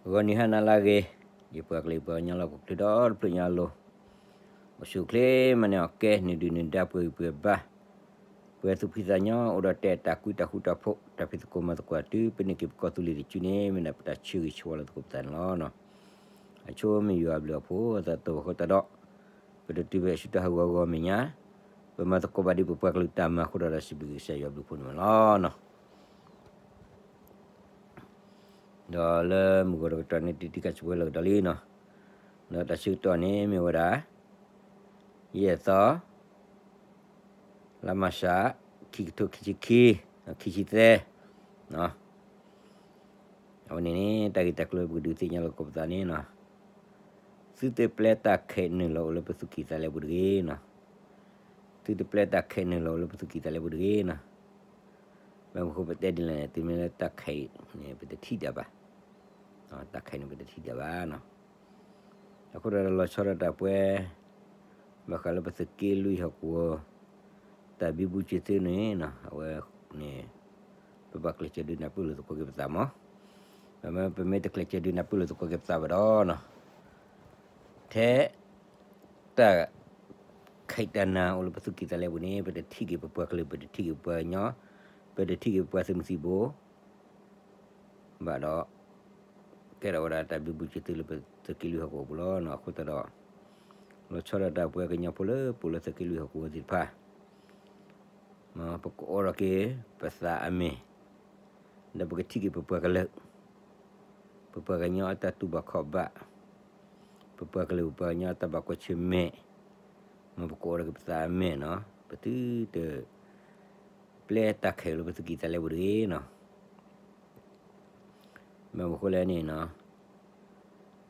ဂီၤနံၤဟါနၤလၢအဂ့ၤ, ယပှၤကလုာ်ပှၤကညီလၢဟီၣ်ခိၣ်ချၢဒီတဖျၢၣ်ညါအလိၤ, အိၣ်ဆူၣ်အိၣ်ချ့မၤန့ၢ်အီၣ်ကဲ နုာ်ဒုၣ်နုာ်ဒါ ပှဲၤဂံၢ်ပှဲၤဘါ, ပှဲၤသူၣ်ဖှံသးညီ အိၣ်ဒီးတဲာ်တၢ်ကွံတၢ်ဃူတၢ်ဖိး တၢ်ဖံးသကိးမၤသကိး တုၤပန့ၢ်က့ၤပကီၢ်သူလ့ၤတစုန့ၣ် မ့ၢ်ဒၣ်ပတၢ်ဆၢဂ့ၤဆၢဝါလၢသကိးပသးန့ၣ်လီၤ. အဆိမ့ၢ်ယွၤအဘျုးအဖှိၣ် အသးတၢ်ဘၣ်ဃးတၢ်ဒီး ပတတုၤဖဲအဆၢတၢ်ဟးဂီၤဂီၤမဲာ်ညါ, ပမၤသကိးဘၣ်ဒ်ပပှၤကလုာ်တၢ်မၤအဃိဒီး စံးဘျုးကစၢ်ယွၤအဘျုးအဖှိၣ်န့ၣ်လီၤ. ဒီးလၢမုၢ်ဂီၤတကတီၢ်န့ၣ် တံၤတံၤကၢ်စံးဝဲလၢကဒီးလံနီၤ, ဒီးတၢ်ဆၢကတီၢ်န့ၣ်မ့ၢ်ဝဲဒၣ် ယဲၢ်သီ လါမၢ်ၡး ခံကထိခံဆံခံ, ခံဆံသၢ, အဝဲန့ၣ်န့ၣ် တၢ်ဂ့ၢ်တၢ်ကျိၤပကဒုးသ့ၣ်ညါလီၤသကိးပသးန့ၣ်နီၤ, သုတပျဲတၢ်ခဲးနုာ်လီၤအိၣ်လၢပသူၣ်ကံၢ်သးလဲပူၤတဂ့ၤနီၤ, သုတပျဲတၢ်ခဲးနုာ်လီၤအိၣ်လၢပသူၣ်ကံၢ်သးလဲပူၤတဂ့ၤနီၤ, ဘၣ်မနုၤဃိပတဲဒ်လဲၣ်န့ၣ် တုၤမ့ၢ်လၢတၢ်ခဲးန့ၣ် ပတထံၣ်ဒၣ်ဘၣ်, တၢ်ခဲးန့ၣ် ပတထံၣ်ဒၣ်ဘၣ်နီၤ. အဃိဒီးလီၤဆီဒၣ်တၢ်ပှဲၤ ဘၣ်ဃးလၢပသုးက့လွံၢ်ဟီၣ်ကဝီၤ တၢ်ဘံဘူစၢၤသုန့ၣ်နီၤ, အဝဲန့ၣ် ပဘၣ်ကျဲးစၢးဒုးနၢ်ပၢၢ်လိာ်သကိးက့ၤပသးမး, ပမ့ၢ်တကျဲးစၢးဒုးနၢ်ပၢၢ်လိာ်သကိးက့ၤပသးဘၣ်ဒီးနီၤ, ထဲ တၢ်ခဲးတၢ်နၤအိၣ်လၢပသူၣ်ကံၢ်သးလဲပူၤန့ၣ် ပတထံၣ်က့ၤပပှၤကလုာ် ပတထံၣ်က့ၤပပှၤကညီ, ပတထံၣ်က့ၤပပှၤသုးမုၢ်သံၣ်ဘိ ဘၣ်ဒီး ကဲထီၣ်ဝဲဒၣ်တၢ်ဘံဘူစၢၤသုလၢပသုးက့လွံၢ်ဟီၣ်ကဝီၤပူၤလီၤနီၤ. အဃိသတးဒီး လီၤဆီဒၣ်တၢ်ပှဲၤကညီဖိလၢပအိၣ်လၢသုးက့လွံၢ်ဟီၣ်ကဝီၤသ့ၣ်တဖၣ် ပကအိးထီၣ်က့ၤပသးအမဲာ်, ဒီးပကထံၣ်က့ၤပပှၤကလုာ်, ပပှၤကညီအတၢ်တူၢ်ဘၣ်ခီၣ်ဘၣ်, ပပှၤကလုာ်ပပှၤကညီအတၢ်ဘၣ်ကွၢ်ဆၢၣ်မဲာ်, မ်ပကအိးထီၣ်က့ၤပသးအမဲာ်နီၤ, ပသုတ ပျဲတၢ်ခဲးလၢပသူၣ်ကံၢ်သးလဲပူၤတဂ့ၤနီၤ. ဘၣ်မနုၤဃိလဲၣ်န့ၣ်နီၤ, ဒ်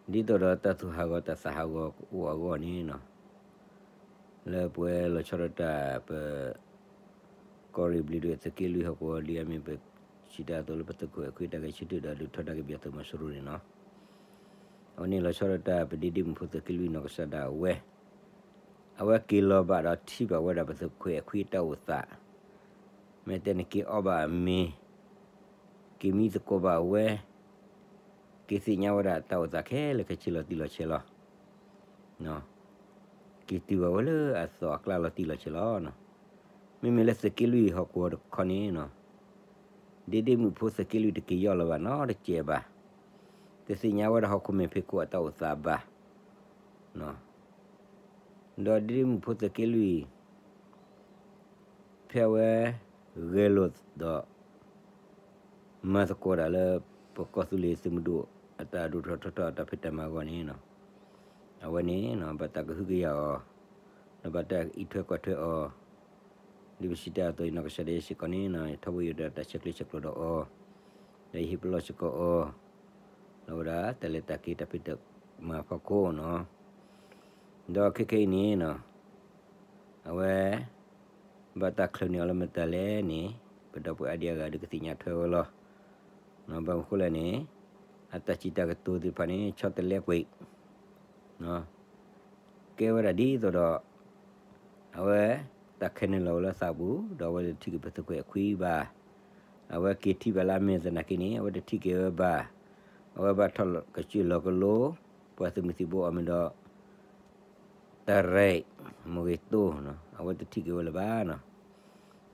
သိးဒီးတၢ်သူၣ်ဟးဂီၤတၢ်သးဟးဂီၤကအိၣ်အဂီၢ်န့ၣ်နီၤ, လၢပဝဲလီၤဆီဒၣ်တၢ်ပ ကီၢ်ရ့ၣ်ဘျံးဒွဲၣ် သုးက့လွံၢ်ဟီၣ်ကဝီၤ ဒ်အမ့ၢ်ပစံးတၢ်အသိးလၢပသုးခိၣ်အဲၣ်ခွံတၢ်ဂဲၤဆၢထၢၣ်ဒီးဒုးထီဒါက့ၤပယီၤသုးမီၤစိရိၤန့ၣ်နီၤ, အဝဲန့ၣ်လီၤဆီဒၣ်တၢ်ပဒ့ဒ့မုၣ်ဖိသုးက့လွံၢ်နီၢ်ကစၢ်ဒၣ်ဝဲ အဝဲက့ၤလီၤဘၣ်ဒီးထံၣ်ဘၣ်ဝဲဒၣ်ပသုးခိၣ်အဲၣ်ခွံအတၢ်အိၣ်သး, မ့ၢ်တဲန့ၣ်က့ၤအီၣ်ဘၣ်အမ့ၤ, က့ၤမံသကိးဘၣ်ဝဲ, က့ၤသ့ၣ်ညါဝဲဒၣ်တၢ်အိၣ်သးခဲလၢာ်ခဲဆ့လီၤတံၢ်လီၤဆဲးလီၤ. က့ၤတုၤဘၣ်ဝဲလၢအသီအကျါလီၤတံၢ်လီၤဆဲးလီၤ. မ့မ့ၢ်လၢသုးက့လွံၢ်ဟီၣ်ကဝီၤတခီန့ၣ်နီၤ, ဒ့ဒ့မုၣ်ဖိသုးက့လွံၢ်တက့ၤယီၢ်လီၤဘၣ်နီတစဲးဘၣ်, တသ့ၣ်ညါဝဲဒၣ်ဟီၣ်ခိၣ်မဲာ်ဖံးခိၣ်အတၢ်အိၣ်သးဘၣ် ဒီးဒ့ဒ့မုၣ်ဖိသုးက့လွံၢ် ဖဲအဝဲ ဂဲၤလိာ်ဒီး မၤသကိးတၢ်လၢ ပကီၢ်သူလ့ၤသုးမုၢ်ဒိၣ်အတၢ်ဒိၣ်ထီၣ်ထီထီၣ်အတၢ်ဖံးတၢ်မၤအဂီၢ်န့ၣ်နီၤ, အဝဲန့ၣ် ဘၣ်တၢ်ကဟုကယာ်အီၤ, ဒီးဘၣ်တၢ်အံးထွဲကွၢ်ထွဲအီၤ, ဒ်ပစံးတၢ်အသိး ယနီၢ်ကစၢ်ဒၣ်ယဲစ့ၢ်ကီးန့ၣ်နီၤ ယထီဘိယိာ်ဒီးတၢ်ဆဲးကျိးဆဲးကျိးဒီးအီၤ, ဒီးယဟ့ၣ်ပလီၢ်စ့ၢ်ကီးအီၤ, လၢဝဲဒၣ်တၢ်လဲၤတၢ်က့ၤတၢ်ဖံးတၢ်မၤအဖီခိၣ်နီၤ, ဒီးခဲခဲအံၤန့ၣ်နီၤ အဝဲ ဘၣ်တၢ်ချုးန့ၢ်အီၤလၢမတၤလဲၣ်န့ၣ် ပဒီပုၢ်ဝဲၢ်အါဒံအါဂၤဒီးကသ့ၣ်ညါထွဲဝဲလီၤ. ဘၣ်မနုၤဃိလဲၣ်န့ၣ် အတၢ်စံးတၢ်ကတိၤသ့ၣ်တဖၣ်န့ၣ် ဆီတလဲကွံာ် ကဲဝဲဒၣ်ဒ်သိးဒီး အဝဲ တၢ်ခဲနုာ်လီၤဝဲလၢသးပူၤ ဒီးအဝဲတထံၣ်က့ၤပသုးခိၣ်အဲၣ်ခွံဘၣ်. အဝဲက့ၤထံၣ်ဘၣ်လၢအမဲာ်သနာ်က့န့ၣ် အဝဲတထံၣ်က့ၤဝဲဘၣ်. အဝဲဘၣ်ထီၣ်ကစၢၢ်လီၤကလိ ပှၤသုးမုၢ်သံၣ်ဘိအီၤမ့ၢ်ဒီး တရဲး မ့ၢ်ဂ့ၤတိၢ်နီၤ အဝဲတထံၣ်က့ၤဝဲလၢၤဘၣ်နီၤ.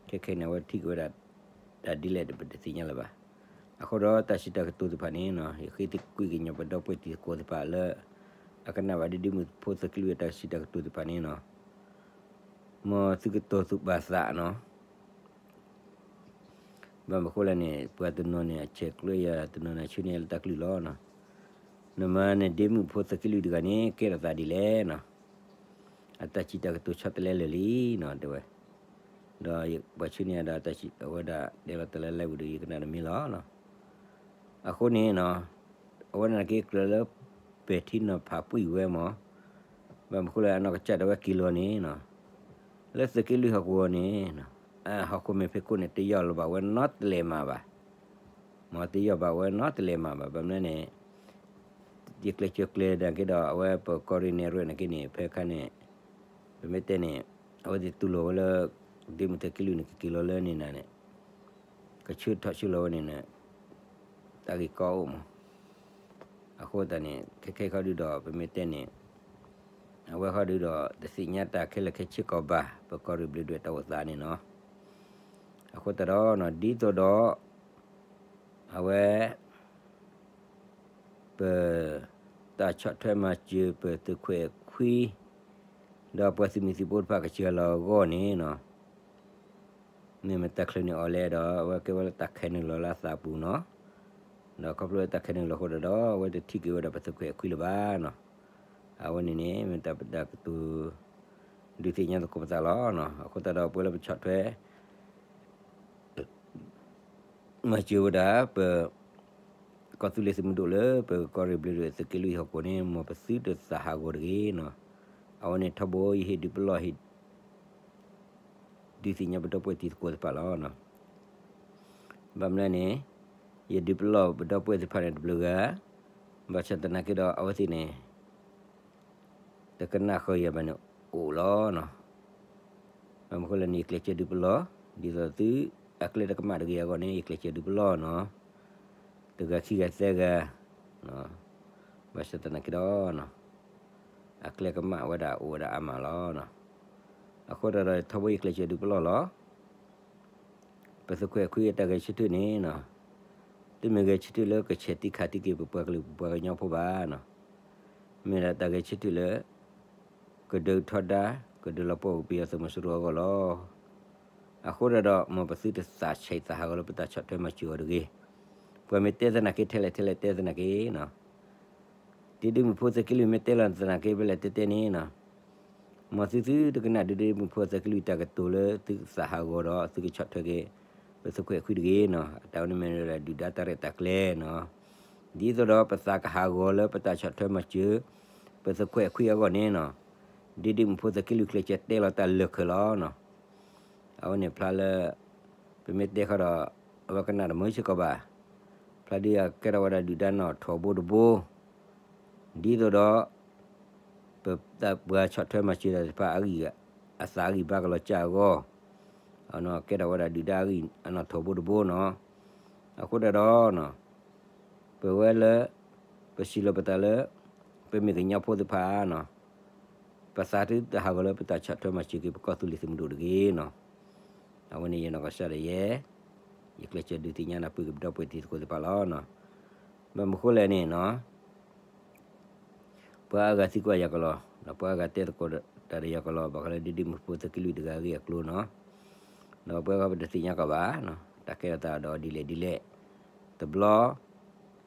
ခဲခဲန့ၣ် အဝဲတထံၣ်က့ၤဝဲဒၣ် တၢ်ဒ်လဲၣ်ဒီးပတသ့ၣ်ညါလၢၤဘၣ်. အဃိဒီးတၢ်စံးတၢ်ကတိၤသ့ၣ်တဖၣ်န့ၣ်နီၤ ယဃ့သကွံာ်ကညီပဒီပုၢ်ဝဲၢ်တံၤသကိးသ့ၣ်တဖၣ်လၢ အကနၣ်ဘၣ်ဒ်ဒ့မုၣ်ဖိသုးက့လွံၢ်အတၢ်စံးတၢ်ကတိၤသ့ၣ်တဖၣ်န့ၣ်နီၤ မ်သုကတိၤသူၣ်ပာ်သးနီၤ ဘၣ်မနုၤဃိလဲၣ်န့ၣ် ပှၤတနီၤန့ၣ် အဆဲးကျိးယၤ တနီၤန့ၣ် ဆူန့ၢ်လၢတၢ်ကလုၢ်လီၤနီၤ. နမၤနဒ့မုၣ်ဖိသုးက့လွံၢ်တဂၤန့ၣ် ကဲထီၣ်သးဒ်လဲၣ်နီၤ. အတၢ်စံးတၢ်ကတိၤဆီတလဲလၢာ်လံနီၤ တဲဝဲ. ဒီးပှၤဆူန့ၢ်ဒီးတၢ်စံး အဝဲဒၣ်တဲလီၤတၢ်လၢ live ပူၤဒီး ယကနၣ်တမံၤလီၤနီၤ. အဃိန့ၣ်နီၤ အဝဲန့ၣ်က့ၤကြၢးလၢ ပဲာ်ထံနီၤဖးပှံၢ်ဝဲမး ဘၣ်မနုၤဃိလဲၣ် အနီၢ်ကစၢ်ဒၣ်ဝဲက့ၤလီၤန့ၣ်နီၤ လၢသုးက့လွံၢ်ဟီၣ်ကဝီၤန့ၣ် ဟီၣ်ခိၣ်မဲာ်ဖံးခိၣ်န့ၣ် တယီၢ်လီၤဘၣ်ဝဲနီတလဲၤမးဘၣ်. မ်တယီၢ်ဘၣ်ဝဲနီတလဲၤမးဘၣ် ဘၣ်မနုၤလဲၣ်န့ၣ် ယကျဲးစၢးကျဲးနာ်က့ဒီး အဝဲပကီၢ်ရ့ၣ်နဲၣ်ရွဲၣ်နာ်က့န့ၣ် ဖဲခါန့ၣ် ပမ့ၢ်တဲန့ၣ် အဝဲသ့ၣ်တူၢ်လိာ်ဝဲလၢ ဒ့မုၣ်သုးက့လွံၢ်န့ၣ် ကက့ၤလီၤလၢန့ၣ်နၤန့ၣ် ကဆၢထီၣ်ဆၢလီၤဝဲန့ၣ်န့ၣ် တၢ်ဂ့ၢ်ကီအိၣ်မး. အဃိသတးန့ၣ် ခဲခဲအံၤခီဒုဒီး ပမ့ၢ်တဲန့ၣ် အဝဲခီဒုဒီး တသ့ၣ်ညါတၢ်ခဲလၢာ်ခဲဆ့ကီးဘၣ် ပကီၢ်ရ့ၣ်ဘျ့းဒွဲၣ်တၢ်အိၣ်သးန့ၣ်နီၤ. အဃိသတးဒီးနီၤ ဒ်သိးဒီး အဝဲ ပ တၢ်ဆီၣ်ထွဲမၤစၢၤပသုးခွဲးခွံ ဒီးပှၤသုးမုၢ်သံၣ်ဘိတဖၣ်ကစၢ်လီၤအဂီၢ်န့ၣ်နီၤ မ့ၢ်မတၤချုးန့ၢ်အီၤလဲၣ်ဒီး အဝဲကဲဝဲလၢတၢ်ခဲနုာ်လီၤလၢအသးပူၤနီၤ. ဒီးခီဖျိလၢတၢ်ခဲနုာ်လီၤအဃိဒီး အဝဲတထံၣ်က့ၤဝဲဒၣ်ပသုးခွဲးခွံလၢၤဘၣ်နီၤ. အဝဲန့ၣ်န့ၣ် မ့ၢ်တၢ်ပတၢ်ကတိၤ ဒုးသ့ၣ်ညါသကိးပသးလီၤနီၤ. အဃိသတးဒီး ပဝဲလၢပဆီၣ်ထွဲ မၤစၢၤဝဲဒၣ် ပ ကီၢ်သူလ့ၤသုးမုၢ်ဒိၣ်လၢ ပကီၢ်ရ့ၣ်ဘျ့းဒွဲၣ်သုးက့လွံၢ်ဟီၣ်ခိၣ်န့ၣ် မ်ပသုတသးဟးဂီၤတဂ့ၤနီၤ. အဝဲန့ၣ်ထီဘိယဟ့ၣ်ဒုးပလီၢ်ဟ့ၣ် ဒုးသ့ၣ်ညါပဒီပုၢ်ဝဲၢ်တံၤသကိးတဖၣ်လီၤ. ဘၣ်မနုၤလဲၣ်န့ၣ် ယဒုးပလီၢ်ပဒီပုၢ်ဝဲၢ်သ့ၣ်တဖၣ်န့ၣ်တဘျုးဂၤ, ဘၣ်ဆၣ်သနာ်က့ဒီးအဝဲသ့ၣ်န့ၣ် တကနၣ်ဃုာ်ယၤဘၣ်န့ၣ်အိၣ်လီၤနီၤ. ဘၣ်မနုၤဃိလဲၣ်န့ၣ် ယကျဲးစၢးဒုးပလီၢ် ဒ်သိးသု အကျဲတကမၣ်တဂ့ၤအဂီၢ်န့ၣ် ယကျဲးစၢးဒုးပလီၢ်နီၤ. တဂၤခံဂၤသၢဂၤ ဘၣ်ဆၣ်သနာ်က့ဒီး အကျဲကမၣ်ဝဲဒၣ်အိၣ်ဝဲဒၣ်အါမးလီၤ. အဃိသတးဒီးထီဘိယကျဲးစၢးဒုးပလီၢ်လီၤ. ပသုးခွဲးခွံအတၢ်ဂဲၤဆၢထၢၣ်န့ၣ်နီၤ တမ့ၢ်ဂဲၤဆၢထၢၣ်လၢကဆဲးတံၢ်ခးတံၢ်က့ၤပပှၤကလုာ်ပပှၤကညီဖိဘၣ်နီၤ. မ့ၢ်ဒၣ်တၢ်ဂဲၤဆၢထၢၣ်လၢ ကဒုးထီဒါ ကဒုးလီၤပှီၢ်ပယီၤသုးမီၤစိရိၤအဂီၢ်လီၤ. အဃိသတးဒီး မ်ပသုတသးဆံးသးဟးဂီၤလၢပတၢ်ဆီၣ်ထွဲမၤစၢၤအီၤတဂ့ၤ. ပှၤမ့ၢ်တဲသနာ်က့ထဲလဲၣ်ထဲလဲၣ်တဲသနာ်က့နီၤ ဒ့ဒ့မုၣ်ဖိသုးက့လွံၢ်မ့ၢ်တဲလီၤသနာ်က့ဖဲလဲၣ်တဲတဲန့ၣ်နီၤ, မ်သုသုတကနၣ်ဒ့ဒ့မုၣ်ဖိသုးက့လွံၢ်တၢ်ကတိၤလၢသုကသးဟးဂီၤဒီးသုကဆီၣ်ထွဲက့ၤ ပသုးခွဲးခွံတဂ့ၤနီၤ. တၢ်ဝဲန့ၣ်မ့ၢ်ဒၣ်ဒုၣ်ဒါတၢ်ရဲၣ်တၢ်ကျဲၤနီၤ. ဒ်သိးဒီးပသးကဟးဂီၤလၢပတၢ်ဆီၣ်ထွဲမၤစၢၤ ပသုးခွဲးခွံအဂီၢ်န့ၣ်နီၤ, ဒ့ဒ့မုၣ်ဖိသုးက့လွံၢ်ကျဲးစၢးတဲလီၤတၢ်လၢာ်ခၢၣ်လီၤနီၤ. အဝဲန့ၣ်ဖျါလၢ ပမ့ၢ်တဲဃီဒီး အဝဲကနၣ်တမုာ်စ့ၢ်ကီးဘၣ်. ဖျါဒ်အကဲထီၣ်ဝဲဒၣ်ဒုၣ်ဒါနီၣ်ထိးဘိတဘိ, ဒ်သိးဒီး ပပှၤဆီၣ်ထွဲမၤစၢၤတၢ်တဖၣ်အဂံၢ် အသးအဂံၢ်ဘါကလီၤကၢ်အဂီၢ်, အကဲထီၣ်ဝဲဒၣ်ဒုၣ်ဒါအဂံၢ်အနီၣ်ထိးဘိတဘိနီၤ. အဃိတၢ်ဒီး ပဝဲလၢ ပစံးလီၤပသးလၢ ပမ့ၢ်ကညီဖိသ့ၣ်တဖၣ်နီၤ, ပသးသုတဟးဂီၤလၢပတၢ်ဆီၣ်ထွဲမၤစၢၤက့ၤပကီၢ်သူလ့ၤသုးမုၢ်ဒိၣ်တဂ့ၤနီၤ. အဝဲန့ၣ်ယနီၢ်ကစၢ်ဒၣ်ယဲ ယကျဲးစၢးဒုးသ့ၣ်ညါနၢ်ပၢၢ်က့ၤပဒီပုၢ်ဝဲၢ်တံၤသကိးသ့ၣ်တဖၣ်လီၤ. ဘၣ်မနုၤဃိလဲၣ်န့ၣ်နီၤ ပှၤအါဂၤသံကွၢ်ယၤကလီၤ, ဒီးပှၤအါဂၤတဲသကိးတၢ်ဒီးယၤကလီၤ, ဘၣ်ဃးလၢဒ့ဒ့မုၣ်ဖိသုးက့လွံၢ်တဂၤအဂ့ၢ်အကျိၤနီၤ. ဒီးပဝဲပတသ့ၣ်ညါကီးဘၣ်, တၢ်ကဲထီၣ်သးဒီးဒ်လဲၣ်ဒ်လဲၣ်, တဘျီ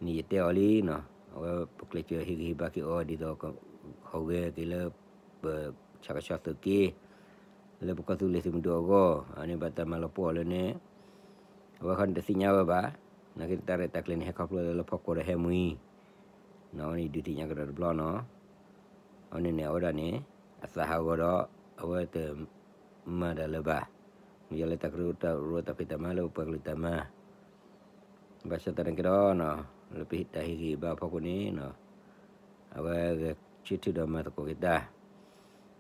န့ၣ်ယတဲအီၤလံနီၤ, အဝဲပကျဲးစၢးဟ့ၣ်ဂံၢ်ဟ့ၣ်ဘါက့ၤအီၤဒ်သိး ဟီၣ်ဂဲၤက့ၤလၢ ပဆၣ်ကဆီသုးက့ လၢပကီၢ်သူလ့ၤသုးမုၢ်ဒိၣ်အဂီၢ်, အန့ၣ်ဘၣ်တၢ်မၤလီၤပှီၢ်အီၤလၢန့ၣ်, အဝဲခီန့ၣ်တသ့ၣ်ညါဝဲဘၣ်, နာ်က့တၢ်ရဲၣ်တၢ်ကျဲၤန့ၣ် ဟဲခီဖျိလၢဖီကွီၤဒီးဟဲမှံၤ, အဝဲန့ၣ်ဒုးသ့ၣ်ညါကဒီးတဘျီနီၤ. အဝဲန့ၣ်န့ၣ် အဝဲဒၣ်န့ၣ် အသးဟးဂီၤဒီး အဝဲတမၤတၢ်လၢၤဘၣ်, မ့ၢ်ယလၢတၢ်ကရၢကရိတၢ်ဖံးတၢ်မၤလၢပပှၤကလုာ်တၢ်မၤ ဘၣ်ဆၣ်သနာ်က့ဒီး လၢပဟ့ၣ်တၢ်ဟ့ၣ်ဂံၢ်ဟ့ၣ်ဘါအဖီခိၣ်န့ၣ်, အဝဲဂဲၤဆၢထၢၣ်ဒီးမၤသကိးက့ၤတၢ်,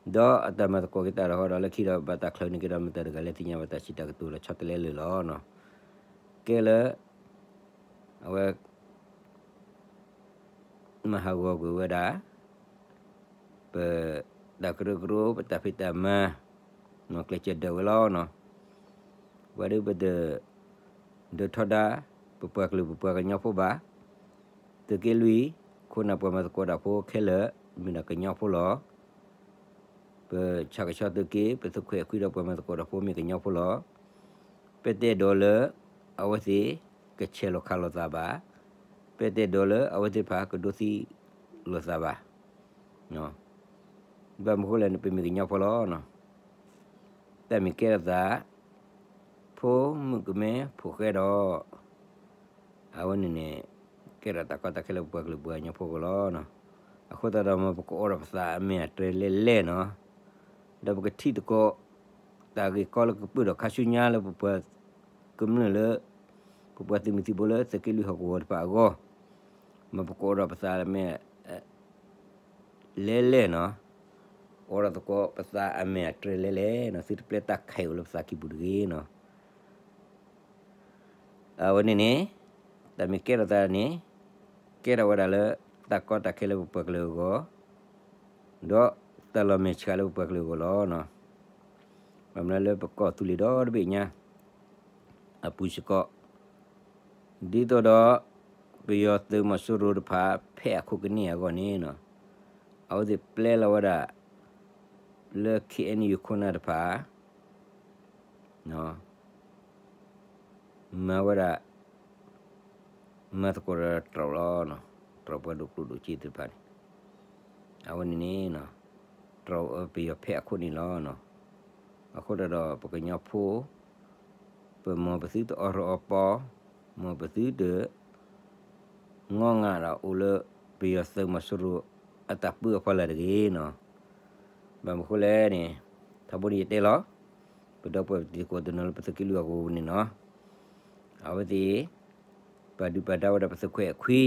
ဒီးအတၢ်မၤသကိးက့ၤတၢ်ဒီးဃီဒီးလၢခံဒီးဘၣ်တၢ်ချၢန့ၣ်က့ၤဒီး မတၤတဂၤလဲၣ်သ့ၣ်ညါဘၣ်တၢ်စံးတၢ်ကတိၤလၢဆီတလဲလၢာ်လီၤနီၤ. ကဲလၢ အဝဲ မၤဟးဂီၤကွံာ်ဝဲဒၣ် ပ တၢ်ကရၢကရိ ပတၢ်ဖံးတၢ်မၤ ကျဲးစၢးဒၢးဝဲလီၤနီၤ. ပှၤဒုးပတ ဒၢးထီဒါ ပပှၤကလုာ်ပပှၤကညီဖိဘၣ်. သုးက့လွံၢ် ခိၣ်နၢ်ပှၤမၤသကိးတၢ်ဖိခဲလၢာ် မ့ၢ်ဒၣ်ကညီဖိလီၤ. ပဆၣ်ကဆီသုးက့ ပသုးခွဲးခွံဒီးပှၤမၤသကိးတၢ်ဖိမ့ၢ်ကညီဖိလီၤ. ပတဲဒိးလၢ အဝဲသ့ၣ် ကဆဲးလိာ်ခးလိာ်သးဘၣ်. ပတဲဒိးလၢအဝဲသ့ၣ်တဖၣ်ကဒိသံလိာ်သးဘၣ်. ဘၣ်မနုၤဃိလဲၣ်န့ၣ် ပမ့ၢ်ကညီဖိလီၤ. တၢ်မ့ၢ်ကဲထီၣ်သး ဖိမုၣ်ကမဲဖိဃဲဒီး အဝဲန့ၣ်န့ၣ် ကဲထီၣ်တၢ်ကီတၢ်ခဲလၢပပှၤကလုာ်ပှၤကညီဖိအဂီၢ်လီၤ. အဃိသတးဒီး မ်ပကအိးထီၣ်ပသးအမဲာ်အတြဲၤလဲၢ်လဲၢ်နီၤ. ဒီးပကထံၣ်သကိး တၢ်ဂ့ၢ်ကီလၢကပၢၢ်ဒီးခါဆူညါလၢပပှၤ ကမျၢၢ်လၢ ပပှၤသုးမုၢ်သံၣ်ဘိလၢသုးက့လွံၢ်ဟီၣ်ကဝီၤတဖၣ်အဂီၢ်, မ်ပကအိးထီၣ်ပသးအမဲာ် လဲၢ်လဲၢ်နီၤ, အိးထီၣ်သကိးပသးအမဲာ်အတြဲၤလဲၢ်လဲၢ်နီၤ, သုတပျဲတၢ်ခဲအံၤအိၣ်လၢပသးကံၢ်ပူၤတဂ့ၤနီၤ. အဝဲန့ၣ်န့ၣ် တၢ်မ့ၢ်ကဲထီၣ်သးန့ၣ် ကဲထီၣ်ဝဲဒၣ်လၢ တၢ်ကီတၢ်ခဲလၢပပှၤကလုာ်အဂီၢ်, ဒီးတၢ်လီၤမဲာ်ဆှးလၢပပှၤကလုာ်အဂီၢ်လီၤ. ဘၣ်မနုၤလၢပကီၢ်သူလ့ၤဒီတဘ့ၣ်ညါ အပူၤစ့ၢ်ကီး, ဒ်သိးဒီး ပယီၤသုးမီၤစိရိၤတဖၣ် ဖဲအခိၣ်ကန့ၢ်အဂီၢ်န့ၣ်, အဝဲသ့ၣ်ပျဲလီၤဝဲဒၣ် လၢ ခ့ၣ်အဲၣ်ယူၣ် ခိၣ်နၢ်တဖၣ် မၤဝဲဒၣ် မၤသကိးဒီးတြီလီၤ, တြီပှၤဒိၣ်ကျိၣ်ဒိၣ်စ့သ့ၣ်တဖၣ်န့ၣ်, အဝဲန့ၣ်န့ၣ် တြီပယီၤဖဲအခိၣ်န့ၣ်လီၤ. အဃိဒီးပကညီဖိ ပမ်ပသုတအီၣ်ရီအီပီ, မ်ပသုတ ငီၢ်ငၢ်ဒီးအိၣ်လၢ ပယီၤသုးမီၤစိရိၤ အတၢ်ပၢအဖီလာ်တဂ့ၤနီၤ. ဘၣ်မနုၤဃိလဲၣ်န့ၣ်, ထီဘိန့ၣ်ယတဲလီၤ, ပဒီပုၢ်ဝဲၢ်တံၤသကိးတနီၤလၢပသုးက့လွံၢ်အဂီၢ်န့ၣ်နီၤ, အဝဲသ့ၣ် ပာ်ဒုၣ်ပာ်ဒါဝဲဒၣ်ပသုးခွဲးအခွံ,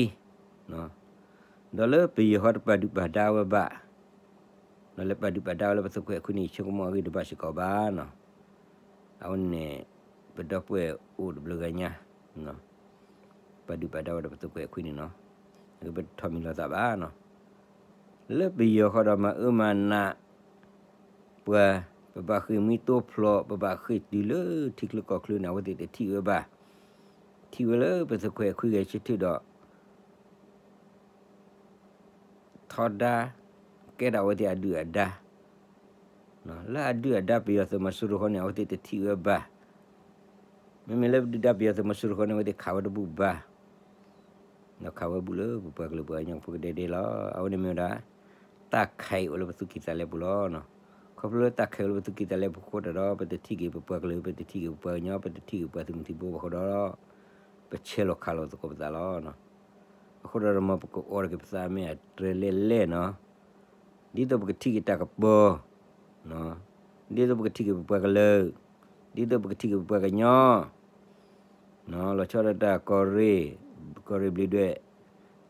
ဒီးလၢပယီၤဃီတပာ်ဒုၣ်ပာ်ဒါဝဲဘၣ်, ဒီးလၢပာ်ဒုၣ်ပာ်ဒါဝဲလၢပသုးခွဲးအခွံန့ၣ် ယဆိကမိၣ်အဂ့ၢ်တဘၣ်စ့ၢ်ကီးဘၣ်နီၤ. အဝဲန့ၣ် ပဒီပုၢ်ဝဲၢ်အိၣ်တဘျုးဂၤညါ ပာ်ဒုၣ်ပာ်ဒါဝဲဒီးပသုးခွဲးအခွံန့ၣ်နီၤ, ပတထီၣ်မံၤလီၤသးဘၣ်နီၤ. လၢပယီၤဃီဒီးမၤအၢမၤနး ပှၤ, ပဘၣ်ဃ့ၢ်မှံဟးဖျိး, ပဘၣ်ဃ့ၢ်တုၤလၢထံချၢကီၢ်ချၢန့ၣ် အဝဲသ့ၣ်တထံၣ်ဝဲဘၣ်. ထံၣ်ဝဲလၢပသုးခွဲးအခွံဂဲၤဆၢထၢၣ်ဒီး ထီဒါ ကဲဒၣ်အဝဲသ့ၣ်အဒုၣ်အဒါ, လၢအဒုၣ်အဒါပယီၤသုးမီၤစိရိၤဃီန့ၣ် အဝဲသ့ၣ်တထံၣ်ဝဲဘၣ်. မ့မ့ၢ်လၢဒုၣ်ဒါပယီၤသုးမီၤစိရိၤဃီန့ၣ် အဝဲသ့ၣ်ခးဝဲတဘူၣ်ဘၣ်. ဒီးခးဝဲဘူၣ်လၢပပှၤကလုာ်ပှၤကညီဖိကဒဲကဒဲလီၤ. အဝဲန့ၣ်မ့ၢ်ဝဲဒၣ် တၢ်ခဲအံၤအိၣ်လၢပသူၣ်ကံၢ်သးလဲပူၤလီၤ. ခီဖျိလၢတၢ်ခဲအံၤအိၣ်လၢပသူၣ်ကံၢ်သးလဲပူၤအဃိဒီး ပတထံၣ်က့ၤပပှၤကလုာ်, ပတထံၣ်က့ၤပပှၤကညီ, ပတထံၣ်က့ၤပပှၤသုးမုၢ်သံၣ်ဘိအဃိဒီး ပဆဲးလီၤခးလီၤသကိးပသးလီၤ. အဃိဒီး မ်ပကအိးထီၣ်က့ၤပသးမ့ၢ်အတြဲၤလဲၣ်လဲၣ်နီၤ, ဒ်သိးပကထံၣ်က့ၤတၢ်ကပီၤ, ဒ်သိးပကထံၣ်က့ၤပပှၤကလုာ်, ဒ်သိးပကထံၣ်က့ၤပပှၤကညီ, လီၤဆီဒၣ်တၢ်ကီၢ်ရ့ၣ်, ကီၢ်ရ့ၣ်ဘျံးဒွဲၣ်,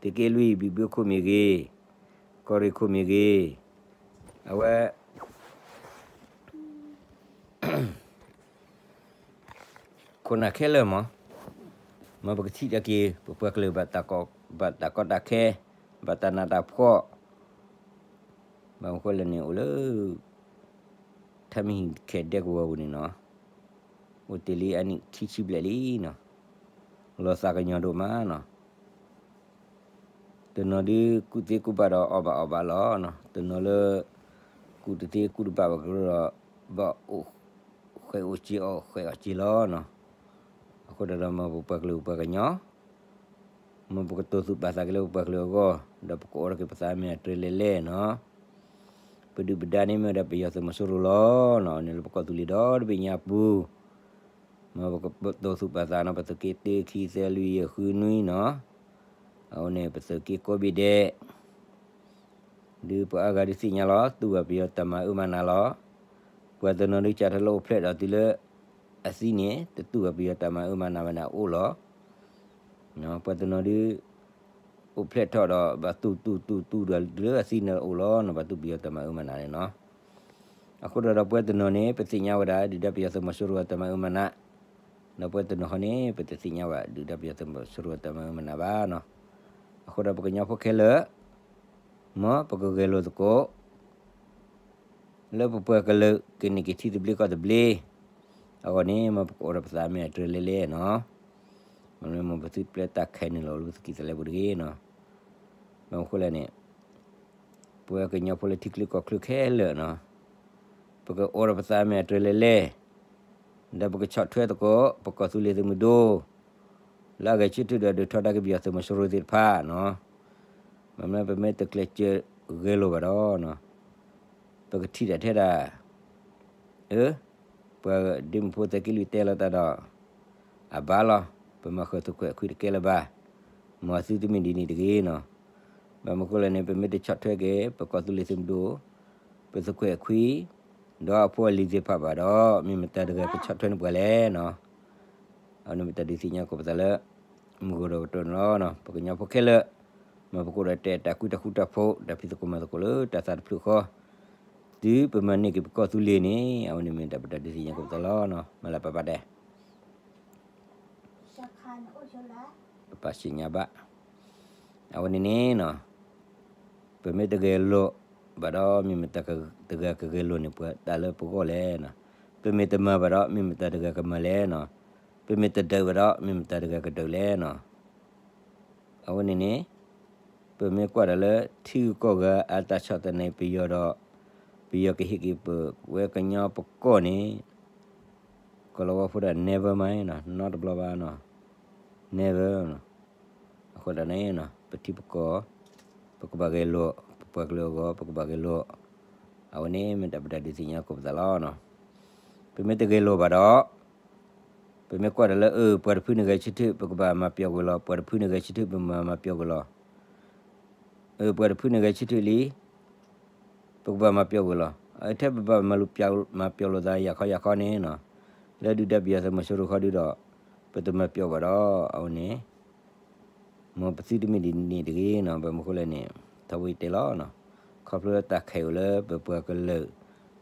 သုးက့လွံၢ်ဘံဘုခိၣ်မ့ၢ်ဂ့ၤ, ကီၢ်ရ့ၣ်ခိၣ်မ့ၢ်ဂ့ၤ, အဝဲ ခိၣ်နၢ်ခဲလၢာ်မး, မ်ပကထံၣ်တၢ်က့ၤ ပပှၤကလုာ်ဘၣ်တၢ်ကီတၢ်ခဲ, ဘၣ်တၢ်နးတၢ်ဖှီၣ်, ဘၣ်မနုၤဃိလဲၣ်န့ၣ် အိၣ်လၢ ထၢမံဟံၣ်ခဲဒဲကဝီၤပူၤန့ၣ်နီၤ, အိၣ်တ့ၢ်လံအနံၣ်ခံဆံဘျဲၣ်လံနီၤ, လီၤသးကညီၤဒိၣ်မးနီၤ. တနီၤဒုးကူၣ်သ့ကူၣ်ဘၣ်ဒီးအီၣ်ဘၣ်အီဘၣ်လီၤ. တနီၤလၢ ကူၣ်တသ့ကူၣ်တဘၣ်ဘၣ်ကဒီး ဘၣ်အိၣ်ဃဲးအိၣ်စ့အီၣ်ဃဲးအီၣ်စ့လီၤနီၤ. အဃိဒီး မ်ပပှၤကလုာ်ပပှၤကညီ မ်ပကတိၢ်သူၣ်ပာ်သးက့ၤလၢပပှၤကလုာ်အဂီၢ် ဒီးပကအိးထီၣ်က့ၤပသးမ့ၢ်အတြဲၤလဲၣ်လဲၣ်နီၤ. ပဒုၣ်ပဒါန့ၣ်မ့ၢ်ဝဲဒၣ်ပယီၤသုးမီၤစိရိၤလီၤ. န့ၣ်လၢပကီၢ်သူလ့ၤဒီတဘ့ၣ်ညါပူၤ မ်ပကတိၢ်သူၣ်ပာ်သးနီၤ, ပသုးက့တၢ ခံ သၢ လွံၢ် ယဲၢ် ဃု နွံနီၤ. အဝဲန့ၣ် ပသုးက့ကိးဘ့ၣ်ဒဲး ဒုးပှၤအါဂၤဒုးသ့ၣ်ညါလီၤ, တူၢ်ဘၣ်ပယီၤတၢ်မၤအၢမၤနးလီၤ. ပှၤတနီၤဒုးကးထီၣ်လၢအိၣ်ဖျဲၣ်ဒီးတုၤလၢအသံန့ၣ် တတူၢ်ဘၣ်ပယီၤတၢ်မၤအၢမၤနးဘၣ်န့ၣ်အအိၣ်လီၤ. ပှၤတနီၤဒုး အိၣ်ဖျဲၣ်ထီၣ်ဒီး ဘၣ်တူၢ်တူၢ်တူၢ်တူၢ်ဒီးတုၤလၢအသံန့ၣ်အိၣ်လီၤနီၤ, ဘၣ်တူၢ်ပယီၤတၢ်မၤအၢမၤနးန့ၣ်နီၤ. အဃိဒီး ဒီးပှၤတနီၤန့ၣ် ပသ့ၣ်ညါဝဲဒၣ် ဒုၣ်ဒါပယီၤသုးမီၤစိရိၤအတၢ်မၤအၢမၤနး, ဒီးပှၤတနီၤဃီန့ၣ် ပတသ့ၣ်ညါဘၣ် ဒုၣ်ဒါပယီၤသုးမီၤစိရိၤအတၢ်မၤအၢမၤနးဘၣ်နီၤ. အဃိဒီးပကညီဖိခဲလၢာ် မ်ပကဂဲၤလိာ်သကိး လၢပပှၤကလုာ်ကန့ၢ်က့ၤထံသဘျ့ကီၢ်သဘျ့အဂီၢ်န့ၣ် မ်ပကအိးထီၣ်ပသးမ့ၢ်အတြဲၤလဲၣ်လဲၣ်နီၤ. မ့ၢ်လၢမ်ပသုးပျဲတၢ်ခဲန့ၣ်လီၤ လၢပသူၣ်ကံၢ်သးလဲပူၤတဂ့ၤနီၤ. ဘၣ်မနုၤဃိလဲၣ်န့ၣ် ပဝဲကညီဖိလၢထံချၢကီၢ်ချၢခဲလၢာ်နီၤ, ပကအိးထီၣ်ပသးမ့ၢ်အတြဲၤလဲၣ်လဲၣ်, ဒီးပကဆီၣ်ထွဲသကိး ပကီၢ်သူလ့ၤသုးမုၢ်ဒိၣ် လၢအဂဲၤဆၢထၢၣ်ဒီးဒုးထီဒါက့ၤပယီၤသုးမီၤစိရိၤသ့ၣ်တဖၣ်နီၤ. မ့မ့ၢ်ပမ့ၢ်တကျဲးစၢးဂဲၤလိာ်ဘၣ်ဒီး ပကထံၣ်တၢ်ထဲဒၣ် အၢ ပှၤဒ့မုၣ်ဖိသၢက့လွံၢ်တဲလီၤတၢ်ဒီး အဘၣ်လီၤ, ပမၤဃုာ်သုးခွဲးအခွံတကဲလၢၤဘၣ်, မ်သုတမ့ၢ်ဒ်န့ၣ်တဂ့ၤနီၤ. ဘၣ်မနုၤဃိလဲၣ်န့ၣ် ပမ့ၢ်တဆီၣ်ထွဲက့ၤ ပကီၢ်သူလ့ၤသုးမုၢ်ဒိၣ်, ပသုးခွဲးအခွံ ဒီးအဖိအလံၤသ့ၣ်တဖၣ်ဘၣ်ဒီး မ့ၢ်မတၤတဂၤကဆီၣ်ထွဲန့ၢ်ပှၤလဲၣ်နီၤ. အဝဲန့ၣ်မ့ၢ်တၢ်ဒုးသ့ၣ်ညါကိးပသးလၢ မုၢ်ဂီၤဒီးကတီၢ်န့ၣ်လီၤ. ပကညီဖိခဲလၢာ် မ်ပကအိၣ်ဒီးတဲတၢ်ဃူတၢ်ဖိး တၢ်ဖံးသကိးမၤသကိးလၢတၢ်သးတဖျၢၣ်ဃီ တုၤပမၤန့ၢ်က့ၤပကီၢ်သူလ့ၤန့ၣ် အဝဲန့ၣ်မ့ၢ်တၢ်ပတၢ်ဒုးသ့ၣ်ညါကိးပသးလီၤ. မ့ၢ်လၢပပာ်တဲ ပပာ်စံၣ်ညါဘၣ်. အဝဲန့ၣ်န့ၣ်နီၤ ပမ့ၢ်တဂဲၤလိာ်ဘၣ်ဒီး မ့ၢ်မတၤတဂၤကဂဲၤလိာ်န့ၢ်ပှၤတၢ်လၢပဂီၢ်လဲၣ်နီၤ. ပမ့ၢ်တမၤဘၣ်ဒီး မ့ၢ်မတၤတဂၤကမၤလဲၣ်နီၤ. ပမ့ၢ်တဒုးဘၣ်ဒီး မ့ၢ်မတၤတဂၤကဒုးလဲၣ်နီၤ. အဝဲန့ၣ်န့ၣ် ပမ့ၢ်ကွၢ်ဒီးလၢ ထံဂုၤကီၢ်ဂၤအတၢ်ဆီၣ်သနံးပယီၤဒီး ပယီၤကဟ့ၣ်က့ၤပဝဲကညီပကီၢ်န့ၣ် ကီၤလၤဝါဖိဒၣ် never mind နီၤ, နီတဘျီဘၣ်နီၤ, never. အဃိသတးန့ၣ် ပထံပကီၢ် ပကဘၣ်ဂဲၤလိာ်, ပပှၤကလုာ်အဂီၢ် ပကဘၣ်ဂဲၤလိာ်. အဝဲန့ၣ်မ့ၢ်တၢ်ပတၢ်ဒုးသ့ၣ်ညါကိးပသးလီၤ. ပမ့ၢ်တဂဲၤလိာ်ဘၣ်ဒီး ပမ့ၢ်ကွၢ်ဒီးလၢ အၢ ပှၤတဖုန့ၣ်ဂဲၤဆၢထၢၣ် ပကဘၣ်မၤပျီၣ်ကွံာ်လီၤ, ပှၤတဖုန့ၣ်ဂဲၤဆၢထၢၣ် ပမၤမၤပျီၣ်ကွံာ်လီၤ. အၢ ပှၤတဖုန့ၣ်ဂဲၤဆၢထၢၣ်လံ ပကဘၣ်မၤပျီၣ်ကွံာ်လီၤ. အထဲပဘၣ်မၤလိာ်ပျီၣ်လိာ်သးယၤခီယၤခီန့ၣ်နီၤ, လၢဒုၣ်ဒါပယီၤသုးမီၤစိရိၤဃီဒုဒီး ပတမၤပျီၣ်ဘၣ်ဒီး အဝဲန့ၣ် မ်ပသုတမ့ၢ်ဒ်န့ၣ်တဂ့ၤနီၤ. ဘၣ်မနုၤဃိလဲၣ်န့ၣ် ထီဘိယတဲလီၤနီၤ, ခီဖျိလၢတၢ်ခဲအံၤအိၣ်လၢပပှၤကလုာ်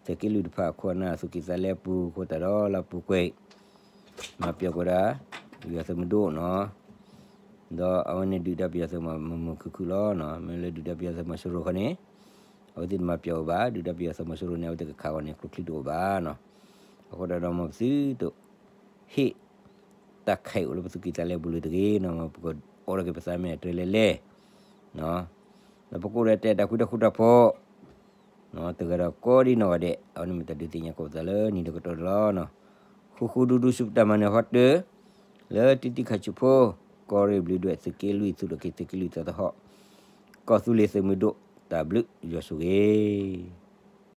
သုးက့လွံၢ်တဖၣ်အခိၣ်အနၢ် သူၣ်ကံၢ်သးလဲပူၤအဃိသတးဒီး လၢပူၤကွံာ် မၤပျီၣ်ကွံာ်ဒၣ် ယွၤသုးမုၢ်ဒိၣ်နီၤ, ဒီးအဝဲန့ၣ်ဒုၣ်ဒါပယီၤသုးမီၤစိရိၤမုာ်မုာ်ခုၣ်ခုၣ်လီၤနီၤ. မ့ၢ်လၢဒုၣ်ဒါပယီၤသုးမီၤစိရိၤဃီန့ၣ် အဝဲသ့ၣ်တမၤပျီၣ်ဘၣ်, ဒုၣ်ဒါပယီၤသုးမီၤစိရိၤန့ၣ် အဝဲသ့ၣ်ကခးဂီၤန့ၢ်ကျိချံတအိၣ်ဘၣ်နီၤ. အဃိဒီး မ်ပသုတ ဟ့ၣ် တၢ်ခဲအံၤအိၣ်လၢပသူၣ်ကံၢ်သးလဲပူၤလၢၤတဂ့ၤနီၤ, မ်ပကအိးထီၣ်က့ၤပသးမဲာ်အတြဲၤလဲၣ်လဲၣ်, ဒီးပကအိၣ်ဒီးတၢ်အဲၣ်တၢ်ကွံတၢ်ဃူတၢ်ဖိး တဂၤဒီးကိးဒံနီၢ်ဂၤဒဲး. အဝဲန့ၣ်မ့ၢ်တၢ်ဒုးသ့ၣ်ညါကိးပသးလၢနံၤတကတီၢ်န့ၣ်လီၤ. ဃူဃူဒူဒူဆူပတၢ်မၤနၢၤဟီတၢၢ် လၢတံတံခါဆူၣ်ဖိ ကီၢ်ရ့ၣ်ဘျုးဒွဲၣ် သုးက့လွံၢ် သူၣ်ထီၣ်က့ၤသုးက့လွံၢ်သီသဟီၣ် ကီၢ်သူလ့ၤသုးမုၢ်ဒိၣ် တၢ်ဘျုးယွၤဆိၣ်ဂ့ၤ